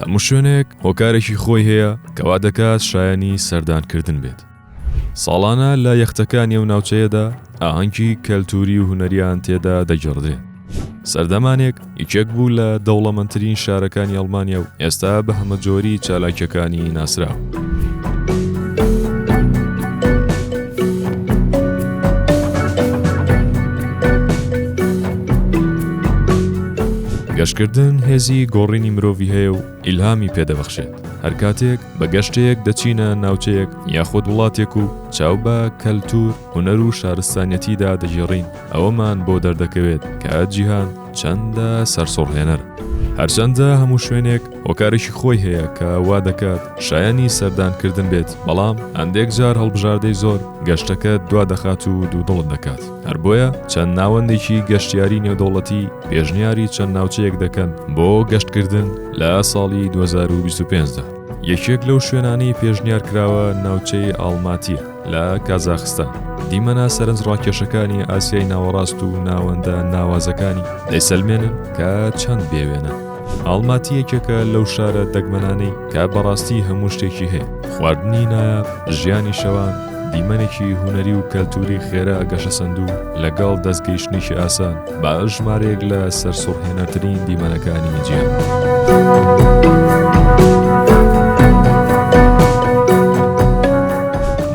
هەموو شوێنێک هۆکارێکی خۆی هەیە کە وا دەکات شایەنی سەردانکردن بێت. ساڵانە لە یەختەکانی ئەو ناوچەیەدا ئاهەنگی کەلتووری و هونەریان تێدا دەگێڕدرێت. سەردەمانێک یەکێک بوو لە دەوڵەمەندترین شارەکانی ئەڵمانیا و ئێستا بە هەمەجۆری چالاکیەکانی ناسراوە. گەشتکردن هێزی گۆڕینی مرۆڤی هەیە و ئیلهامی پێدەبەخشێت. هەر کاتێک بە گەشتێک دەچینە ناوچەیەک یاخود وڵاتێک و چاو بە کەلتوور، هونەر و شارستانیەتیدا دەگێڕین، ئەوەمان بۆ دەردەکەوێت کە جیهان چەندە سەرسوڕهێنەرە. هەرچەندە هەموو شوێنێک هۆکارێکی خۆی هەیە کە وا دەکات شایەنی سەردانکردن بێت، بەڵام هەندێک جار هەڵبژاردەی زۆر گەشتەکەت دوا دەخات و دوودڵت دەکات. هەر بۆیە چەند ناوەندێکی گەشتیاری نێودەوڵەتی پێشنیاری چەند ناوچەیەک دەکەن بۆ گەشتکردن لە ساڵی 2025 دا. یەکێک لەو شوێنانەی پێشنیار کراوە ناوچەی ئاڵماتییە لە کازاخستان. دیمەنە سەرنجڕاکێشەکانی ئاسیای ناوەڕاست و ناوەندە ناوازەکانی دەیسەلمێنن کە چەند بێوێنەن. ئاڵماتی یەکێکە لەو شارە دەگمەنانەی کە بەڕاستی هەموو شتێکی هەیە، خواردنی نایاب، ژیانی شەوان، دیمەنێکی هونەری و کەلتووری خێرا گەشەسەندوو لەگەڵ دەستگەیشتنێکی ئاسان بە ژمارەیەک لە سەرسوڕهێنەرترین دیمەنەکانی جیهان.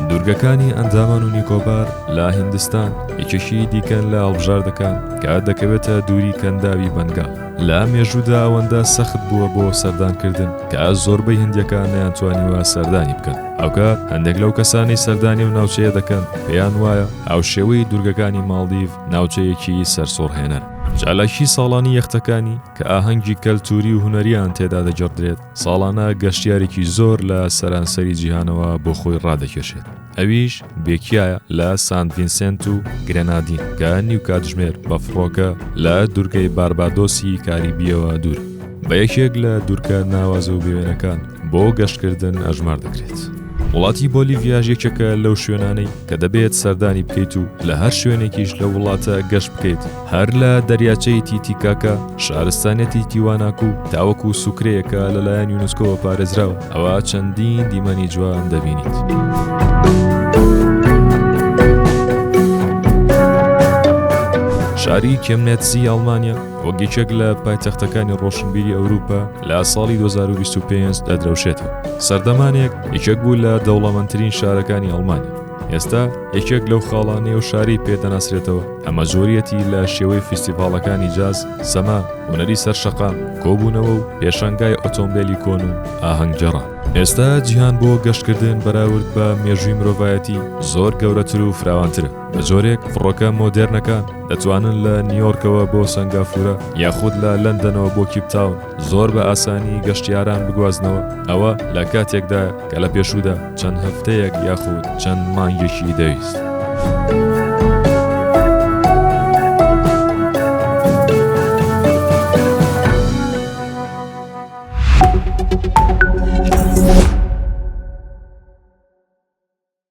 دوورگەکانی ئەندامان و نیکۆبار لە هیندستان یەکێکی دیکەن لە هەڵبژاردەکان کە دەکەوێتە دووری کەنداوی بەنگال. لە مێژوودا ئەوەندە سەخت بووە بۆ سەردانکردن کە زۆربەی هندیەکان نەیانتوانیوە سەردانی بکەن. هاوکات هەندێک لەو کەسانەی سەردانی ئەو ناوچەیە دەکەن پێیان وایە هاوشێوەی دوورگەکانی ماڵدیڤ ناوچەیەکی سەرسوڕهێنەرە. چالاکی ساڵانی یەختەکانی کە ئاهەنگی کەلتووری و هونەریان تێدا دەگێڕدرێت، ساڵانە گەشتیارێکی زۆر لە سەرانسەری جیهانەوە بۆ خۆی ڕادەکێشێت. ئەویش بێکیایە لە سانت ڤینسێنت و گرێنادین کە نیو کاتژمێر بە فڕۆکە لە دوورگەی باربادۆسی کاریبییەوە دوورە. بە یەکێک لە دوورگە ناوازە و بێوێنەکان بۆ گەشتکردن ئەژمار دەکرێت. وڵاتی بۆلیڤیاش یەکێکە لەو شوێنانەی کە دەبێت سەردانی بکەیت و لە هەر شوێنێکیش لەو وڵاتە گەشت بکەیت، هەر لە دەریاچەی تیتیکاکا، شارستانیەتی تیواناکو تاوەکو سوکرەیەکە لەلایەن یونسکۆوە پارێزراوە، ئەوا چەندین دیمەنی جوان دەبینیت. شاری کێمنێتزی ئەڵمانیا وەک یەکێک لە پایتەختەکانی ڕۆشنبیری ئەوروپا لە ساڵی 2025 دەدرەوشێتەوە. سەردەمانێک یەکێک بوو لە دەوڵەمەندترین شارەکانی ئەڵمانیا. ئێستا یەکێک لەو خاڵانەی ئەو شارەی پێ دەناسرێتەوە هەمەجۆریەتی لە شێوەی فیستیڤاڵەکانی جاز، سەما، هونەری سەر شەقام، کۆبوونەوە و پێشانگای ئۆتۆمبێلی کۆن و ئاهەنگگێڕان. ئێستا جیهان بۆ گەشتکردن بەراورد بە مێژووی مرۆڤایەتی زۆر گەورەتر و فراوانترە، بە جۆرێک فڕۆکە مۆدێرنەکان دەتوانن لە نیویۆرکەوە بۆ سەنگافورە یاخود لە لەندەنەوە بۆ کیپتاون زۆر بە ئاسانی گەشتیاران بگوازنەوە، ئەوە لە کاتێکدایە کە لە پێشوودا چەند هەفتەیەک یاخود چەند مانگێکی دەویست.